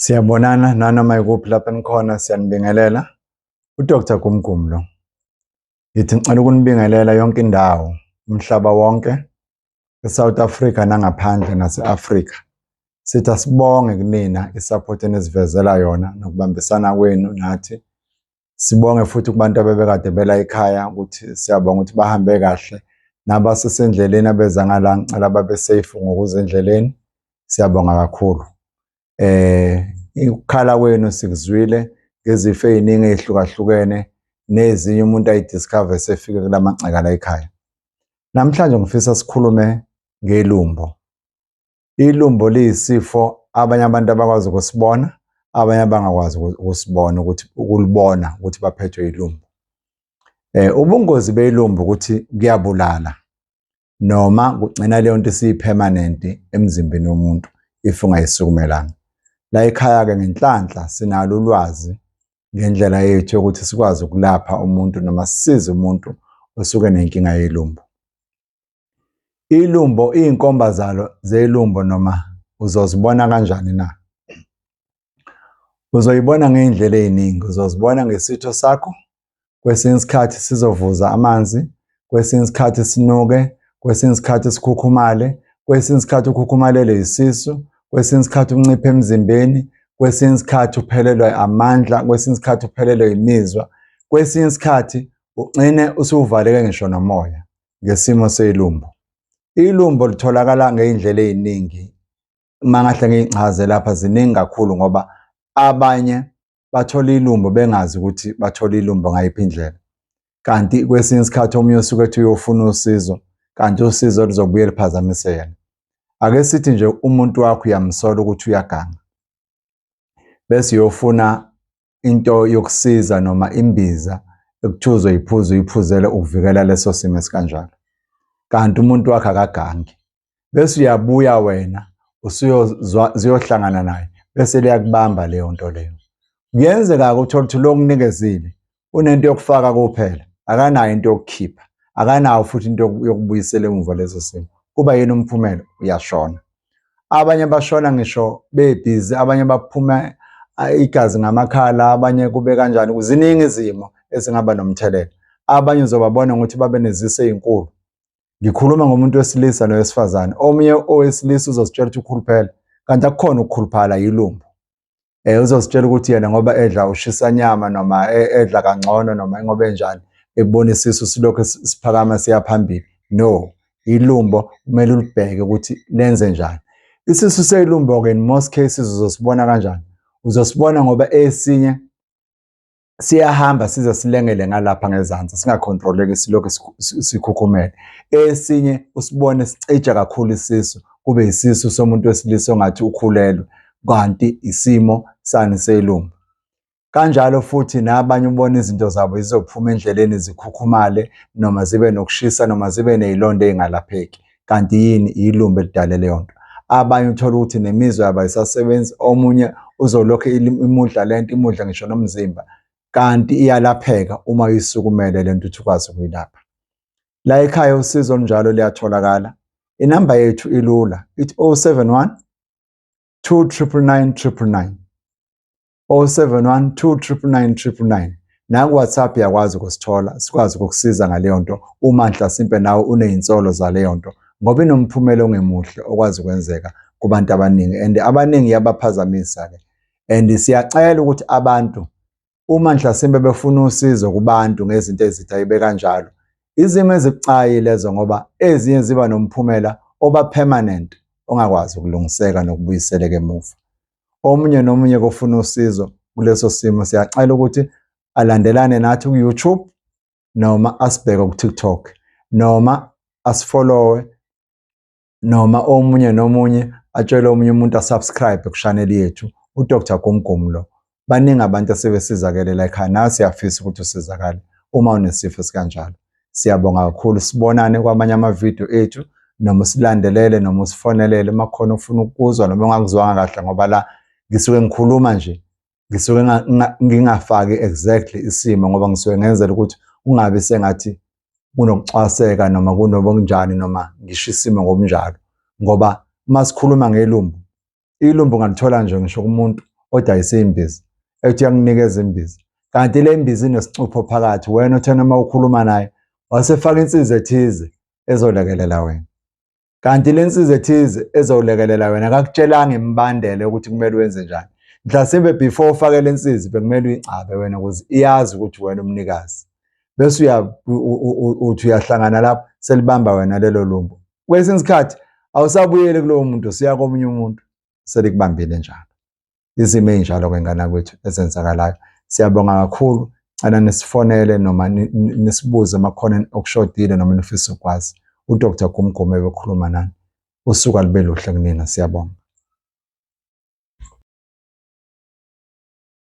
Siyabonana nanoma ikuphi lapho enikhona, siyanibingelela. UDr Gumgum lo. Ngithi ngicela ukunibingelela yonke indawo, umhlaba wonke, eSouth Africa nangaphandle nase-Afrika. Sithi asibonge kunina i-support enisivezela yona nokubambisana kwenu nathi. Sibonge futhi kubantu abebekade bela ekhaya ukuthi siyabonga ukuthi bahambe kahle, nabasesendleleni abeza ngala ngicela babe safe ngokuza endleleni. Siyabonga kakhulu. Ukukhala kwenu sikuzwile ngezifo ey'ningi ey'hlukahlukene nezinye umuntu ayi-discover esefike kula magceke la ekhaya. Namhlanje ngifisa sikhulume ngelumbo. Ilumbo liyisifo abanye abantu abakwazi ukusibona, abanye abangakwazi ukusibona ukuthi ukulibona ukuthi baphethwe yilumbo. Ubungozi belumbo ukuthi kuyabulala noma kugcina leyo nto isiyi-permanent emzimbeni womuntu if ungayisukumelanga. La ekhaya-ke ngenhlanhla sinalo ulwazi ngendlela yethu yokuthi sikwazi ukulapha umuntu noma sisize umuntu osuke nenkinga yelumbo. Ilumbo, iy'nkomba zalo zelumbo noma uzozibona kanjani na? Uzoyibona ngey'ndlela ey'ningi, uzozibona ngesitho sakho, kwesinye isikhathi sizovuza amanzi, kwesinye isikhathi sinuke, kwesinye isikhathi sikhukhumale, kwesinye isikhathi ukhukhumalele isisu, kwesinye isikhathi unciphe emzimbeni, kwesinye isikhathi uphelelwe amandla, kwesinye isikhathi uphelelwe imizwa, kwesinye isikhathi ugcine usuvaleke ngisho nomoya ngesimo selumbo. Ilumbo litholakala ngey'ndlela ey'ningi, uma ngahle ngiyichaze lapha ziningi kakhulu ngoba abanye bathola ilumbo bengazi ukuthi bathola ilumbo ngayiphi indlela. Kanti kwesinye isikhathi omunye usuke ethi uyofuna usizo, kanti usizo luzobuye luphazamise yena. Ake sithi nje umuntu wakho uyamsola ukuthi uyaganga, bese uyofuna into yokusiza noma imbiza ekuthiwa uzoyiphuza uyiphuzele ukuvikela leso simo esikanjalo. Kanti umuntu wakho akagangi. Bese uyabuya wena usuyohlangana naye bese liyakubamba leyo nto leyo. Kuyenzeka-ke uthole ukuthi lo okunikezile unento yokufaka kuphela, akanayo into yokukhipha, akanayo futhi into yokubuyisela emuva leso simo. Kuba yini umphumela? Uyashona. Abanye bashona ngisho bebhizi, abanye baphume igazi ngamakhala, abanye kube kanjani. Ziningi izimo ezingaba nomthelela. Abanye uzobabona ngokuthi babe nezisu ey'nkulu. Ngikhuluma ngomuntu wesilisa nowesifazane. Omunye owesilisa uzositshela ukuthi ukhuluphele, kanti akukhona ukukhuluphala, yilumbo. Uzositshela ukuthi yena ngoba edla ushisanyama noma edla kangcono noma ngoba enjani, ebona isisu silokhu siphakama siya phambili. No, ilumbo kumele ulibheke ukuthi lenze njani. Isisu selumbo-ke in most cases uzosibona kanjani? Uzosibona ngoba esinye siyahamba size silengele ngalapha ngezansi, singakhontroleki, silokhu sikhukhumele. Esinye usibone sicija kakhulu isisu, kube isisu somuntu wesilisa ongathi ukhulelwe, kanti isimo sani selumbo. Kanjalo futhi nabanye ubona izinto zabo zizophuma endleleni zikhukhumale noma zibe nokushisa noma zibe ney'londa ey'ngalapheki, kanti yini? Ilumbo elidale leyo nto. Abanye uthola ukuthi nemizwa yabo ayisasebenzi, omunye uzolokhu imudla lento, imudla ngisho nomzimba, kanti iyalapheka uma uyisukumele lento ukuthi ukwazi ukuyilapha. La ekhaya usizo olunjalo luyatholakala. Inamba yethu ilula, ithi 071 299 999. 071 299 999. Naku-WhatsApp uyakwazi ukusithola, sikwazi ukukusiza ngaleyo nto uma mhlasimpe nawe uney'nsolo zaleyo nto, ngoba inomphumela ongemuhle okwazi ukwenzeka kubantu abaningi and abaningi iyabaphazamisa-ke. And siyacela ukuthi abantu uma mhlasimpe befuna usizo kubantu ngezinto ezithi ayibe kanjalo, izimo ezibucayi lezo ngoba ezinye ziba nomphumela oba permanent ongakwazi ukulungiseka nokubuyiseleka emuva. Omunye nomunye kofuna usizo kuleso simo siyacela ukuthi alandelane nathi ku-YouTube noma asibheke ku-TikTok noma asifollowe noma omunye nomunye atshele omunye umuntu asubscribe ku-channel yethu uDr Gumgum lo. Baningi abantu asebesizakele la ekhaya, nawe siyafisa ukuthi usizakale uma unesifo esikanjalo. Siyabonga kakhulu, sibonane kwamanye amavidiyo ethu noma usilandelele noma usifonelele uma kukhona ufuna ukuzwa noma ungakuzwanga kahle, ngoba la ngisuke ngikhuluma nje ngisuke ngingafaki exactly isimo ngoba ngisuke ngenzela ukuthi kungabi sengathi kunokucwaseka noma kunokunjani noma ngisho isimo ngobunjalo, ngoba uma sikhuluma ngelumbo, ilumbo ungalithola nje ngisho kumuntu odayisa imbiza ethi uyakunikeza imbiza kanti le mbiza inesicupho phakathi wena othe noma ukhuluma naye wasefaka insiza ethize ezolekelela wena kanti le nsiza ethize ezolekelela wena akakutshelanga imibandela yokuthi kumele wenze njani mhlasimbe before ufake le nsizi bekumele uyigcabe wena ukuze iyazi ukuthi wena umnikazi bese uya uthi uyahlangana lapho selibamba wena lelo lumbo kwesinye isikhathi awusabuyeli kulowo muntu usuya komunye umuntu selikubambile njalo izimo ey'njalo-ke ngane yakwethu ezenzakalayo. Siyabonga kakhulu, cela nisifonele noma nisibuze uma kukhona okushodile noma nifisa ukwazi. UDr Gumgume bekhuluma nani. Usuku alube luhle kunina, siyabonga.